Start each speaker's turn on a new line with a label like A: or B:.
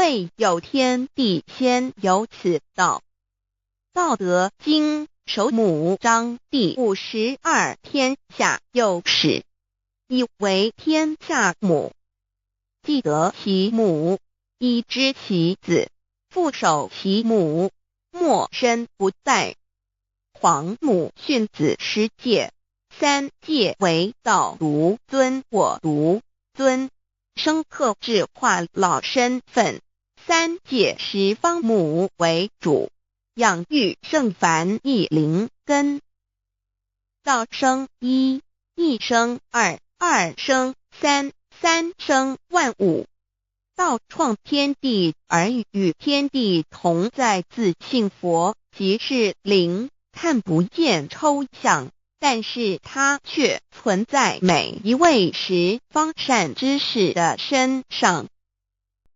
A: 未有天地先有此道。道德經首母章第52天下有始，以為天下母。既得其母，以知其子，復守其母，沒身不殆。皇母訓子十誡，三誡為道獨尊我獨尊，生客制化老身份。三界十方母為主，養育聖凡一靈根。道生一，一生二，二生三，三生萬物。道創天地而與天地同在，自性佛即是靈，看不見抽象，但是它卻存在每一位十方善知識的身上。